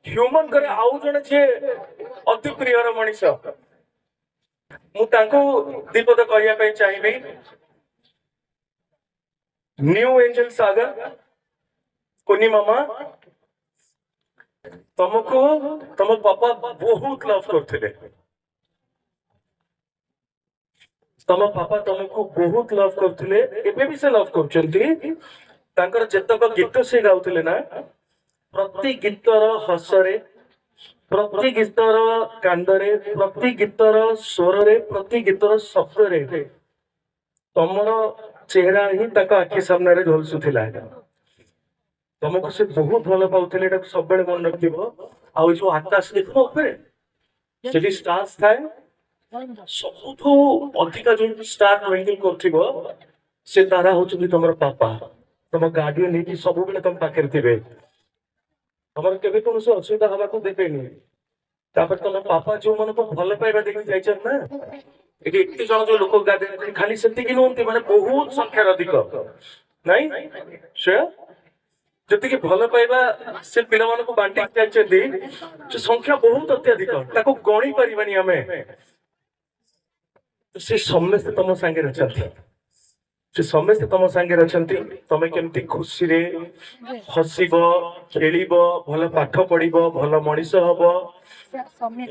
ହ୍ୟୁମାନଙ୍କର ଆଉ ଜଣେ ଯିଏ ଅତି ପ୍ରିୟର ମଣିଷ, ମୁଁ ତାଙ୍କୁ ଦିପଦ କହିବା ପାଇଁ ଚାହିଁବି। ନ୍ୟୁ ଏଞ୍ଜେଲ ସାଗର, କୁନି ମାମା, ତମକୁ ତମ ପାପା ବହୁତ ଲଭ୍ କରୁଥିଲେ। ତମ ପାପା ତମକୁ ବହୁତ ଲଭ୍ କରୁଥିଲେ, ଏବେ ବି ସେ ଲଭ୍ କରୁଛନ୍ତି। ତାଙ୍କର ଯେତକ ଗୀତ ସେ ଗାଉଥିଲେ ନା, ପ୍ରତି ଗୀତର ହସରେ, ପ୍ରତି ଗୀତର କାନ୍ଦରେ, ପ୍ରତି ଗୀତର ସ୍ୱରରେ, ପ୍ରତି ଗୀତର ଶବ୍ଦରେ ତମର ଚେହେରା ହିଁ ତାଙ୍କ ଆଖି ସାମ୍ନାରେ ଝଲସୁଥିଲା। ତମକୁ ସେ ବହୁତ ଭଲ ପାଉଥିଲେ, ଏଟାକୁ ସବୁବେଳେ ମନେ ରଖିଥିବ। ଆଉ ଏଇ ଯୋଉ ଆକାଶ ଦେଖୁନ ଉପରେ, ସେଠି ଷ୍ଟାର୍ସ ଥାଏ। ସବୁଠୁ ଅଧିକା ଯୋଉ ଷ୍ଟାର ଟ୍ୱିଙ୍କଲ କରୁଥିବ, ସେ ତାରା ହଉଛନ୍ତି ତମର ପାପା। ତମ ଗାର୍ଡିଆନ ହେଇକି ସବୁବେଳେ ତମ ପାଖରେ ଥିବେ, ତମର କେବେ କୌଣସି ଅସୁବିଧା ହବାକୁ ଦେବେନି। ତାପରେ ତମ ପାପା ଯୋଉମାନଙ୍କୁ ଭଲ ପାଇବା ଦେଇକି ଯାଇଛନ୍ତି ନା, ଏଠି ଏତେ ଜଣ ଯୋଉ ଲୋକ ଗାଧେଇ, ଖାଲି ସେତିକି ନୁହନ୍ତି, ମାନେ ବହୁତ ସଂଖ୍ୟାରେ ଅଧିକ ନାଇଁ, ସେ ଯେତିକି ଭଲ ପାଇବା ସେ ପିଲାମାନଙ୍କୁ ବାଣ୍ଟିକି ଯାଇଛନ୍ତି, ସେ ସଂଖ୍ୟା ବହୁତ ଅତ୍ୟଧିକ, ତାକୁ ଗଣି ପାରିବାନି ଆମେ। ସେ ସମସ୍ତେ ତମ ସାଙ୍ଗରେ ଅଛନ୍ତି, ସେ ସମସ୍ତେ ତମ ସାଙ୍ଗରେ ଅଛନ୍ତି। ତମେ କେମିତି ଖୁସିରେ ହସିବ, ଖେଳିବ, ଭଲ ପାଠ ପଢିବ, ଭଲ ମଣିଷ ହବ,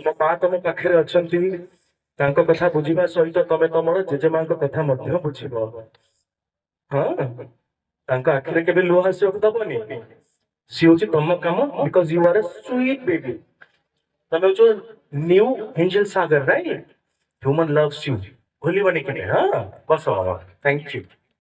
ତମ ମା ତମ ପାଖରେ ଅଛନ୍ତି। ତାଙ୍କ କଥା ବୁଝିବା ସହିତ ତମେ ତମର ଜେଜେମାଙ୍କ କଥା ମଧ୍ୟ ବୁଝିବ। ହଁ, ତାଙ୍କ ଆଖିରେ କେବେ ଲୁହ ଆସିବାକୁ ଦବନି। ସିଏ ହଉଛି ତମ କାମ, because you are a sweet baby. ତମେ ହଉଛ new angel Sagar, right? Human loves you. ଭୁଲିବନି କେବେ। ହଁ, ବସ ମାମା। Thank you.